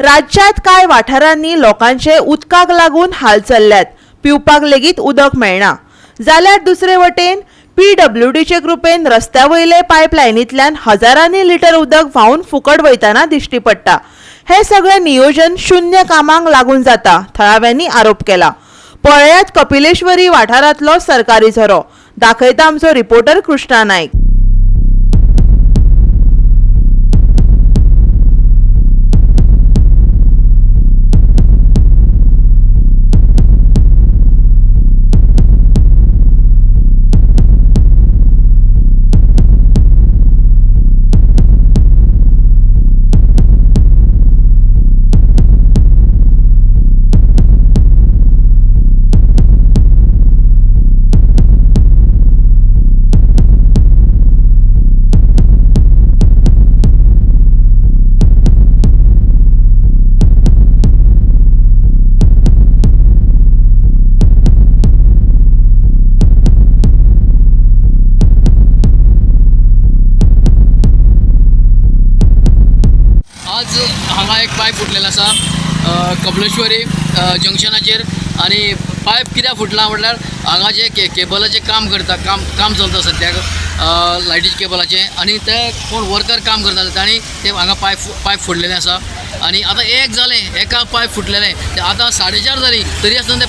राज्यांत कांय वाठारांनी लोकांचे उदकाक लागून हाल चल्ल्यात. पिवपाक लेगीत उदक मेळना. जाल्यार दुसरे वटेन पीडब्ल्यूडीचे कृपेन रस्त्या वयले पायपलायनींतल्यान हजारांनी लिटर उदक व्हांवन फुकट वयतना दिश्टी पडटा. हें सगळें नियोजन शुन्य कामांक लागून जाता, थळाव्यांनी आरोप केला. पळयात कपिलेश्वरी वाठारांतलो सरकारी झरो. दाखयता आमचो रिपोर्टर कृष्णा नायक. आज हांगा एक पायप फुटलेलो आसा कबलेश्वरी जंक्शनाचेर. आनी पायप कित्याक फुटला म्हटल्यार हांगा जे केबलाचें काम करता, काम काम चलता सद्याक लायटीच्या केबलाचें, आनी ते कोण वर्कर काम करताले तांणी ते हांगा पायप पायप फोडलेलें आसा. आनी आतां एक जालें, एका पायप फुटलेलें, ते आतां 4:30 जालीं तरी आसतना ते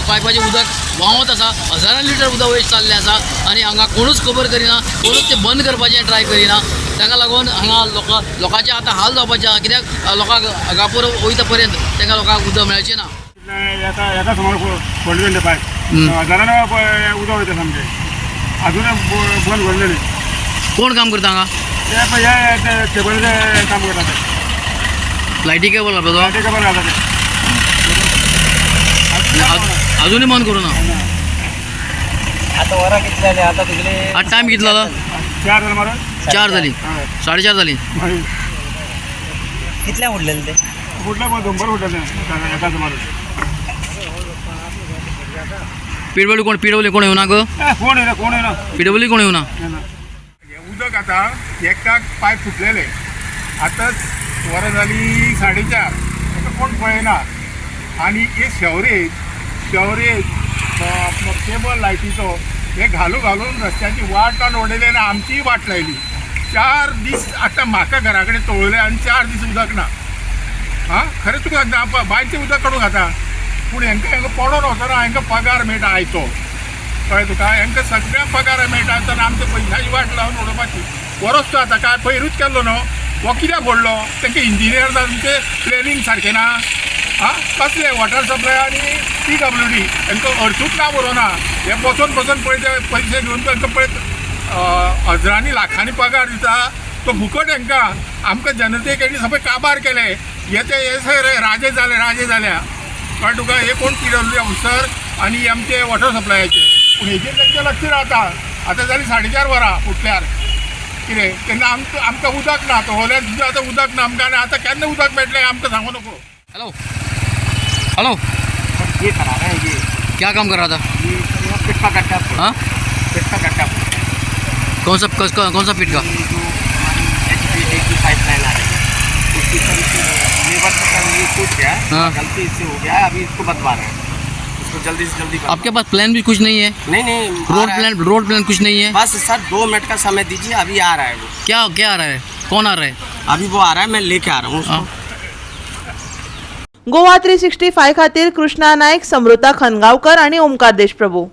पायपाचें उदक व्हांवत आसा. हजारान लिटर उदक वेस्ट जाल्लें आसा आनी हांगा कोणूच खबर करिना, कोणूच तें बंद करपाचें ट्राय करिना. ताका लागून हांगा लोकांचे आतां हाल जावपाचे आसा, कित्याक लोकांक हांगापूर वयता पर्यंत तांकां लोकांक उदक मेळचें ना. एका सुमार फोडलें ते पायप, हजारान उदक वयता सामकें. अजून बंद पडलें न्ही. कोण काम करता हांगा? ते पळय हे केबलाचें काम करता ते. लायटी केबल घालपाचो? लायटी केबल घालता ते. अजूनय बंद करूं ना? आता वरां कितली जाली आता तितले? आतां टायम कितलो जालो? 4 जाली मारून. 4 जाली, 4:30 जाली. मागीर कितल्या फुडलेले ते? फुटलें पळय, दोंबर फुटलें एका सुमार. पीडब्ल्यू कोण, पीडब्ल्यू कोण येवना गो? कोण येयना, कोण येयना. पीडब्ल्यू कोण येवना? उदक आतां एकाक पायप फुटलेले, आतांच वरां जाली 4:30, ताका कोण पळयना. आनी हे शेवरेज शेवरेज केबल लायटीचो हे घालून घालून रस्त्याची वाट लावन उडयली आनी आमचीय वाट लायली. 4 दीस आतां म्हाका घरा कडेन तोळले आनी 4 दीस उदक ना. आं, खरें तुका सांगता, बांयचें उदक काडून खाता, पूण हेंकां हेंकां पडोन वचना. हेंकां पगार मेळटा आयतो, कळ्ळें तुका? हेंकां सगळ्यांक पगार मेळटा तर आमच्या पयशाची वाट लावन उडोवपाची. बरोच तो आतां काय पयरूच केल्लो न्हू, हो कित्याक फोडलो? तेंका इंजिनियर तांचें प्लॅनिंग सारकें ना. आं, कसलें वॉटर सप्लाय आनी पीडब्ल्यूडी हेंकां अर्थूच ना बरोवना. हे बसोन बसोन पळय पयशे घेवन तांकां पळय हजरांनी लाखांनी पगार दिता तो फुकट. हेंकां आमकां जनतेक हेणी सगळें काबार केलें. हे ते हे सर राजे जाले, राजे जाल्या, कळ्ळें तुका? हे कोण पीडब्ल्यूडी ऑफिसर आनी आमचे वॉटर सप्लायाचे, पूण हेजेर तेंचें लक्ष रावता. आतां जाली 4:30 वरां फुटल्यार कितें तेन्ना आमकां आमकां उदक ना. तोळल्यार सुद्दां आतां उदक ना आमकां. आनी आतां केन्ना उदक मेळटलें आमकां सांगू नको. हॅलो हॅलो, ये करा रहे हैं ये. क्या काम कर रहा था? ये पिट का गड्ढा. हाँ, पिट का गड्ढा. कौन सा कौन सा पिट का? ये जो हमारी एचपीडी की पाइपलाइन आ रही है उसकी सर लेबर का ये टूट गया. हाँ। गलती इससे हो गया, अभी इसको बदवा रहे हैं, इसको जल्दी से जल्दी बनवा। आपके पास प्लान भी कुछ नहीं है? नहीं नहीं, आ रोड रहा है। प्लान, रोड प्लान कुछ नहीं है? बस सर 2 मिनट का समय दीजिए, अभी आ रहा है वो. क्या क्या आ रहा है, कौन आ रहा है? अभी वो आ रहा है, मैं लेके आ रहा हूँ उसको. हाँ। गोवा 365 खातीर कृष्णा नायक, समृता खनगांवकर आनी ओमकार देशप्रभू.